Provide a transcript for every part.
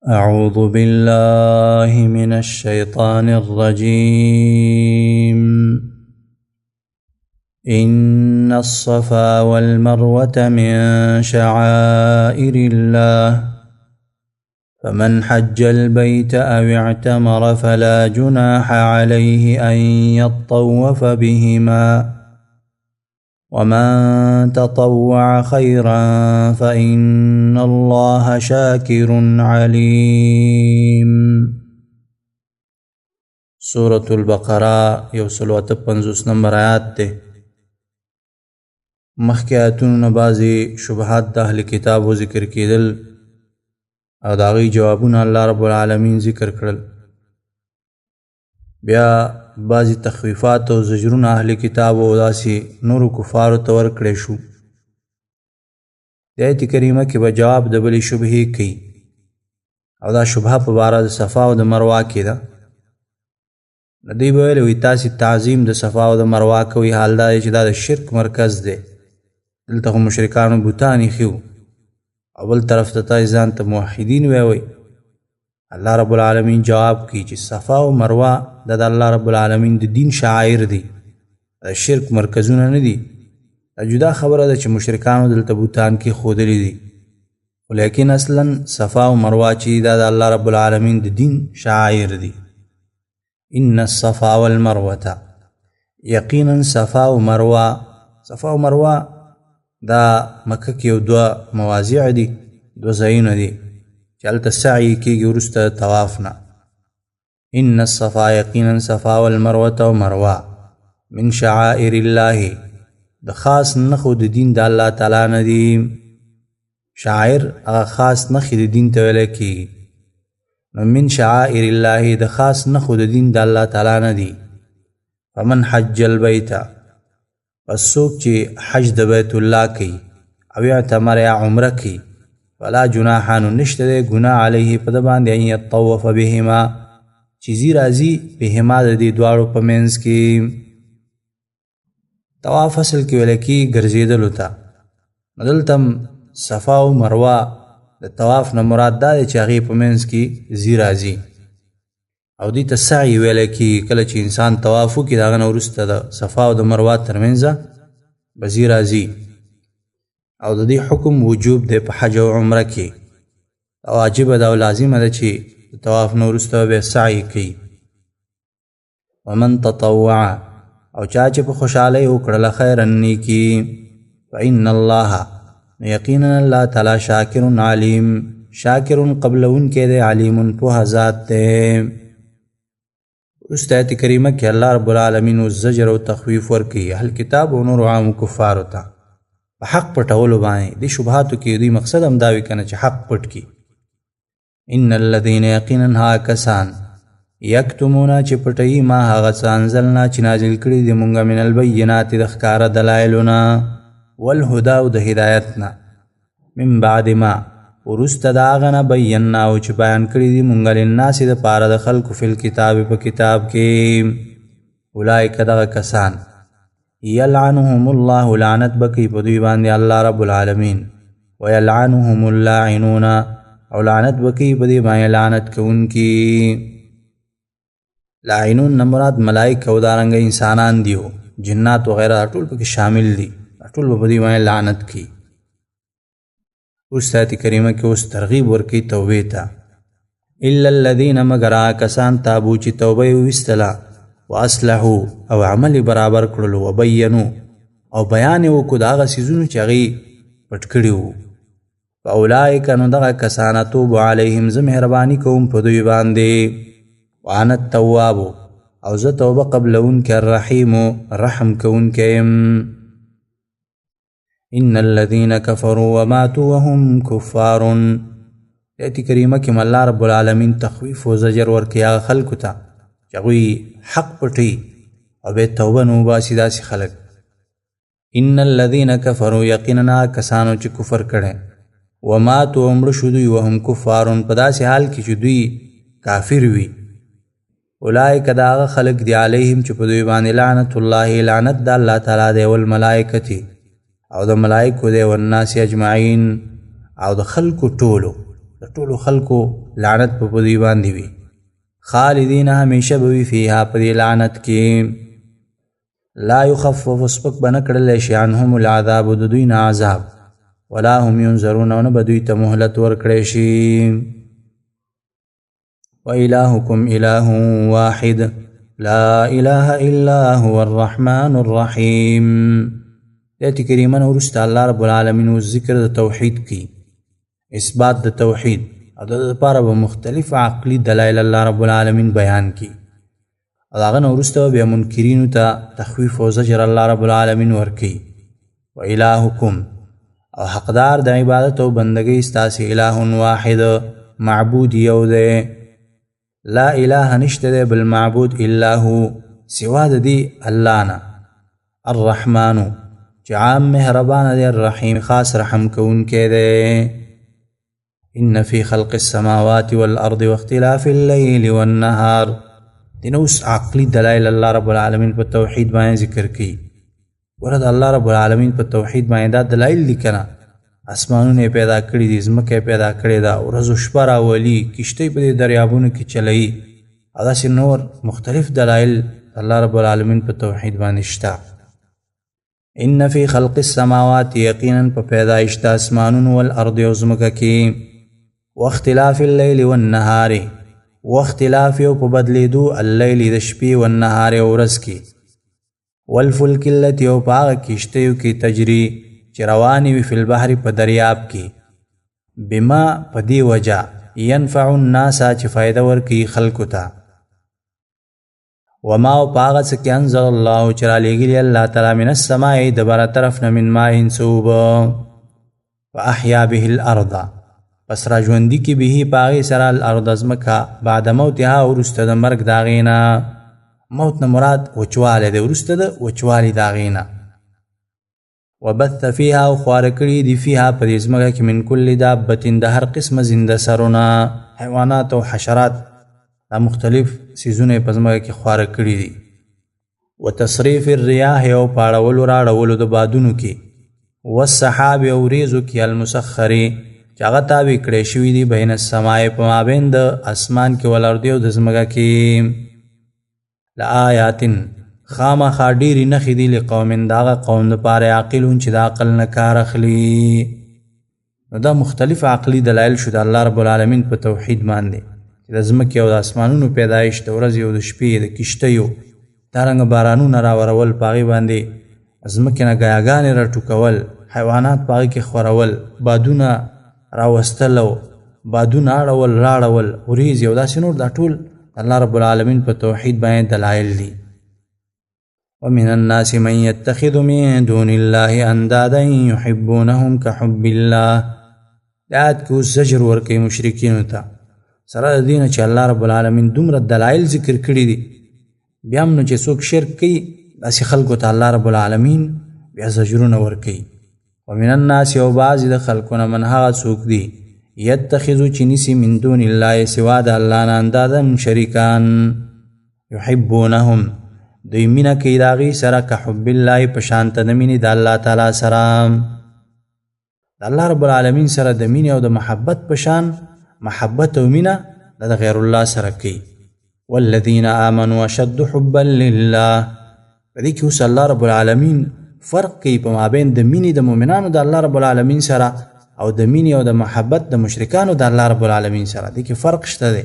أعوذ بالله من الشيطان الرجيم. إن الصفا والمروة من شعائر الله، فمن حج البيت أو اعتمر فلا جناح عليه أن يطوف بهما، ومن تطوع خيرا فإن الله شاكر عليم. سورة البقرة 155 نمبر آیات ده. مخکې آیتونو نه بعضې شبهات د اهل کتابو ذکر کېدل او د هغوی جوابونه الله رب العالمین ذکر کړل. بیا بعضې تخویفات او زجرونه اهل کتابو او داسې نورو کفارو ته ورکړی شو. د آیت کریمه کې به جواب د بلې شبهې کوي، او دا شبهه په باره د صفا او د مروه کې ده. نو دوی به ویلي وي تاسې تعظیم د صفا او د مروه کوئ، حال دا دی چې دا د شرک مرکز دی، دلته خو مشرکانو بتان ایښي وو، او بل طرف ته تاسې ځان ته موحدین ویوئ. الله رب العالمین جواب کوي چې صفا او مروه دا د الله رب العالمین د دین شعائر دي، د شرک مرکزونه نه دي. دا جدا خبره ده چې مشرکانو دلته بتان کې ښودلي دي، خو لیکن اصلا صفا او مروه چې دا د الله رب العالمین د دین شعائر دي. ان الصفا والمروة، یقینا صفا او مروه، صفا او مروه دا مکه کې یو دوه مواضع دي، دوه ځایونه دي چې هلته سعی کېږي وروسته د طواف نه. ان الصفا، یقینا صفا والمروة او مروه من شعائر الله، د خاص نښو د دین د الله تعالی نه دي. شعائر هغه خاص نښې د دین ته ویلی کېږي. نو من شعائر الله، د خاص نښو د دین د الله تعالی نه دي. فمن حج البیت، پس څوک چې حج د بیت الله کوي او اعتمر یا عمره کوي، فلا جناح، نو نشته دی ګناه علیه په ده باندې ان یطوف بهما، چې ځي راځي بهما د دې دواړو په منځ کې. طواف اصل کې ویل کېږي ګرځېدلو ته. نو دلته هم صفا او مروه د طواف نه مراد دا دی چې هغې په منځ کې ځي راځي، او دې ته سعی ویلی کېږي. کله چې انسان طواف وکړي د هغه نه وروسته د صفا او د مروه ترمنځ به ځي راځي، او د دې حکم وجوب دی په حج او عمره کې. دا واجبه ده او لازمه ده چې د طواف نه وروسته به بیا سعی کوي. ومن تطوع، او چا چې په خوشحالۍ وکړله خیرا نیکي، فإن الله، نو یقینا الله تعالی شاکر علیم، شاکر قبلونکی دی، علیم پوه ذات دی. وروسته آیت کریمه کې الله رب العالمین اوس زجر او تخویف ورکوي اهل کتاب او نورو عامو کفارو ته په حق پټولو باندې. دې شبهاتو کې دوی مقصد هم دا وي که نه چې حق پټ کړي. ان الذین، یقینا هغه کسان یکتمون چې پټوي ما هغه څه انزلنا چې نازل کړي دي مونږ من البینات د ښکاره دلایلونه والهدی او د هدایت نه، من بعد ما وروسته د هغه نه بیناو چې بیان کړي دي مونږ للناس دپاره د خلکو فی الکتاب په کتاب کې. اولئک دغه کسان یلعنهم الله، لعنت به کوي په دوی باندې الله رب العالمین، ویلعنهم اللاعنون، او لعنت به کوي په دوی باندې لعنت کوونکي. لاعنون نه مراد ملائک او دارنګه انسانان دي، جنات وغیره ټول پکې شامل دي، ټول به په دوی باندې لعنت کوي. اوس آیت کریمه کې اوس ترغیب ورکوي توبې ته. الا الذین، مګر هغه کسان تابو چې توبه یې وویستله، واصلحو او عمل یې برابر کړلو، وبینو او بیان یې وکړو د هغه څیزونو چې هغوی پټ کړي وو، فاولئک، نو دغه کسان اتوب علیهم، زه مهرباني کوم په دوی باندې، وانا التواب، او زه توبه قبلونکی، الرحیم، رحم کوونکی یم. ان الذین کفروا وماتوا وهم کفار. آیت کریمه کې الله رب العالمین تخویف او زجر ورکوي هغه خلکو ته چې هغوی حق پټوي او بیا توبه نه وباسي داسې خلک. ان الذین کفروا، یقینا هغه کسانو چې کفر کړی، وماتوا، مړه شو دوی، وهم کفار، په داسې حال کې چې دوی کافر وي، اولئک، دا هغه خلک دي، علیهم، چې په دوی باندې لعنت الله، لعنت د الله تعالی دی، والملائکة، او د ملائکو دی، والناس اجمعین، او د خلکو ټولو. د ټولو خلکو لعنت په دوی باندې وي. خالدین همیشه به وي فیها په دې لعنت کې. لا یخفف سپک به نه کړلی شي عنهم العذاب د دوی نه عذاب، ولا هم ینظرون او نه به دوی ته مهلت ورکړی شي. وإلهكم إله واحد لا إله إلا هو الرحمن الرحيم. آیت کریمه نه وروسته الله رب العالمین اوس ذکر د توحید کوي، اثبات د توحید، او د دې لپاره به مختلف عقلي دلایل الله رب العالمین بیان کړي، او د هغه نه وروسته به بیا منکرینو ته تخویف او زجر الله رب العالمین ورکوي. وإلهکم او حقدار د عبادت او بندګۍ ستاسې اله واحد معبود یو دی، لا اله نشته دی بل معبود الا هو سوا د دې الله نه، الرحمن چې عام مهربانه دی، الرحیم خاص رحم کوونکی دی. ان فی خلق السماوات والارض واختلاف الليل والنهار. دې نه اوس عقلي دلایل الله رب العالمین په توحید باندې ذکر کوي. ګوره د الله رب العالمین په توحید باندې دا دلایل دي که نه، اسمانونه یې پیدا کړي دي، ځمکه یې پیدا کړې ده، ورځ او شپه راولي، کښتۍ په دې دریابونو کې چلوي، او داسې نور مختلف دلایل الله رب العالمین په توحید باندې شته. ان فی خلق السماوات یقینا په پیدایش د اسمانونو والارض او ځمکه کې، واختلاف الليل والنهار واختلاف یو په بدلېدو الليل د شپې والنهار او ورځ کې، والفلک التي او په هغه کښتیو کې تجري چې روانې وي فی البحر په دریاب کې، بما په دې وجه ینفع الناس چې فایده ورکوي خلکو ته، وما او په هغه څه کې انزل الله چې رالیږلي الله تعالی من السماء د بره طرف نه من ماء څه اوبه، فاحیا به الارض پس را ژوندي کې به په هغې سره الارض ځمکه بعد موتها وروسته د مرګ د هغې نه. موت نه مراد وچوالی دی، وروسته د وچوالي د هغې نه. وبث فيها او خواره کړي دي فيها په دې ځمکه کې من کل دابة د هر قسمه زنده سرونه، حیوانات او حشرات، دا مختلف څیزونه یې په ځمکه کې خواره کړي دي. وتصریف الریاح او په اړولو راړولو د بادونو کې، والسحاب او وریځو کې المسخرې چې هغه تابع کړی شوي دي بین السماء په مابین د اسمان کې والارض او د ځمکه کې. لآیات خامخا ډېرې نښې دي لقوم د هغه قوم دپاره عاقلون چې د عقل نه کار اخلي. نو دا مختلف عقلي دلایل شو د الله رب العالمین په توحید باندې چې د ځمکې او د اسمانونو پیدایش، د ورځې او د شپې، د کښتیو، دارنګه بارانونه راورول، په هغې باندې ځمکې نه ګیاګانې راټوکول، حیوانات په هغې کې خورول، بادونه راوستل او بادونه اړول راړول، وریځې او داسې نور، دا ټول الله رب العالمین په توحید باندې دلایل دي. ومن الناس من يتخذ من دون الله اندادا يحبونهم كحب الله. د آیت کې اوس زجر ورکوي مشرکینو ته، سره د دې نه چې الله رب العالمین دومره دلایل ذکر کړي دي، بیا هم نو چې څوک شرک کوي داسې خلکو ته الله رب العالمین بیا زجرونه ورکوي. ومن الناس او بعضې د خلکو نه من هغه څوک دي یتخذ چې نیسي من دون الله سوا د الله نه اندادا شریکان، یحبونهم دوی مینه کوي د هغې سره که حب الله په شان ته د مینې د الله تعالی سره، د الله رب العالمین سره د مینې او د محبت په شان محبت او مینه د غیر الله سره کوي. والذین آمنوا اشد حبا لله. په دې کې اوس الله رب العالمین فرق کوي په مابین د مینې د مؤمنانو د الله رب العالمین سره او د مینې او د محبت د مشرکانو د الله رب العالمین سره. دې کې فرق شته دی.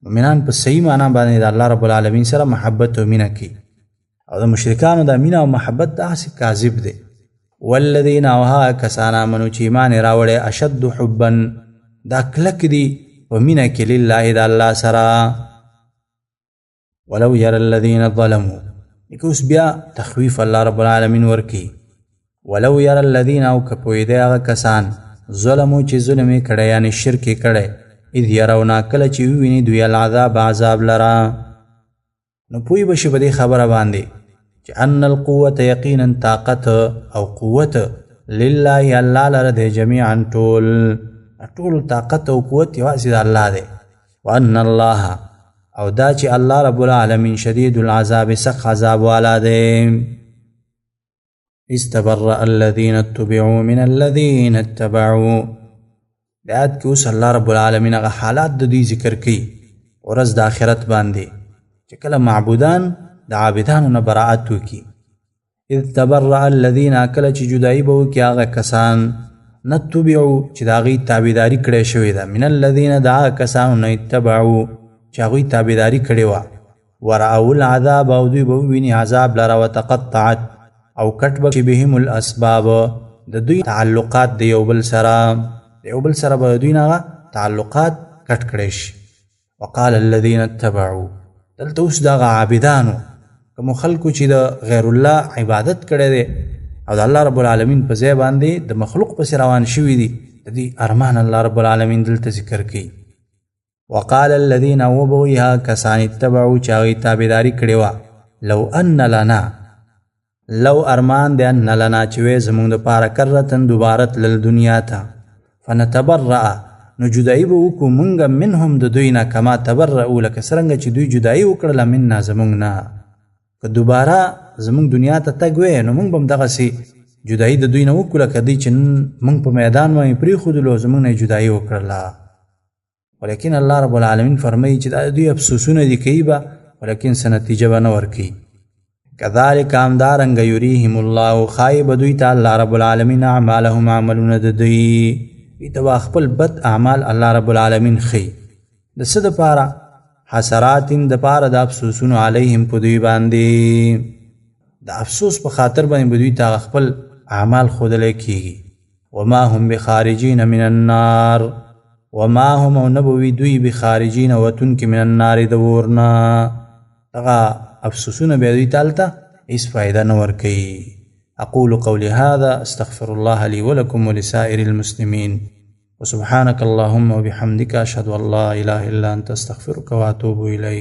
مؤمنان په صحیح معنا باندې د الله رب العالمین سره محبت او مینه کوي، او د مشرکانو د مینه او محبت داسې کاذب دی. والذین او هغه کسان آمنو چې ایمان یې راوړی اشد حبا دا کلک دي په مینه کې لله د الله سره. ولو یری الذین ظلموا، لکه اوس بیا تخویف الله رب العالمین ورکوي. ولو یری الذین او که پوهېدی هغه کسان ظلمو چې ظلم یې کړی یعنې شرک یې کړی، اذ یرونا کله چې وویني دوی العذاب عذاب لره، نو پوه به شي په دې خبره باندې چې ان القوة یقینا طاقت او قوت لله الله لره دی جمیعا ټول، ټول طاقت او قوت یوازې د الله دی. وان الله او دا چې الله رب العالمین شدید العذاب سخت عذاب والا دی. استبرأ الذين اتبعوا من الذين اتبعوا. د آیت کې اوس الله رب العالمین هغه حالات د دوی ذکر کوي ورځ د آخرت باندې چې کله معبودان د عابدانو نه براعت وکړي. اذ تبرأ الذین، کله چې جدایي به وکړي هغه کسان نه تبعو چې د هغوی تابعداري کړې شوې ده، من الذین د هغه کسانو نه اتبعو چې هغوی تابعداري کړې وه، ورأوا العذاب او دوی به وویني عذاب لره، وتقطعت او کټ به شي بهم الاسباب د دوی تعلقات د یو بل سره، د یو بل سره به د دوی نه هغه تعلقات کټ کړی شي. وقال الذین اتبعوا، دلته اوس دغه عابدانو کومو خلکو چې د غیر الله عبادت کړی دی او د الله رب العالمین په ځای باندې د مخلوق پسې روان شوي دي، د دې ارمان الله رب العالمین دلته ذکر کوي. وقال الذین وبویها کسان اتبعوا چې هغوی تابعداري کړې وه، لو ان لنا، لو ارمان دی ان لنا چې وی زموږ دپاره کرتن دوباره تلل دنیا ته، فنتبرأ نو جدایي به وکړو مونږ منهم د دوی نه، کما تبرأو لکه څرنګه چې دوی جدایي وکړله منا زموږ نه. که دوباره زموږ دنیا ته تګ وی نو مونږ به هم دغسې جدایي د دوی نه وکړو لکه دوی چې نن مونږ په میدان باندې پرېښودلو زموږ نه یې جدایي وکړله. ولیکن الله رب العالمین فرمایي چې دا د دوی افسوسونه دي کوي به، ولیکن څه نتیجه به نه ورکوي. كذلك همدارنګه یریهم الله ښایي به دوی ته الله رب العالمین اعمالهم عملونه د دوی، دوی ته به خپل بد اعمال الله رب العالمین ښیي. د څه دپاره؟ حسرات دپاره د افسوسونو علیهم په دوی باندې، د افسوس په خاطر باندې به دوی ته هغه خپل اعمال ښودلی کیږي. وما هم بخارجین من النار، وما هم او نه به وي دوی بخارجین وتونکي من النار د اور نه. دغه افسوسونه بیا دوی ته هلته هیڅ فایده نه ورکوي. أقول قولي هذا أستغفر الله لي ولكم ولسائر المسلمين، وسبحانك اللهم وبحمدك أشهد أن لا إله إلا أنت أستغفرك وأتوب إليك.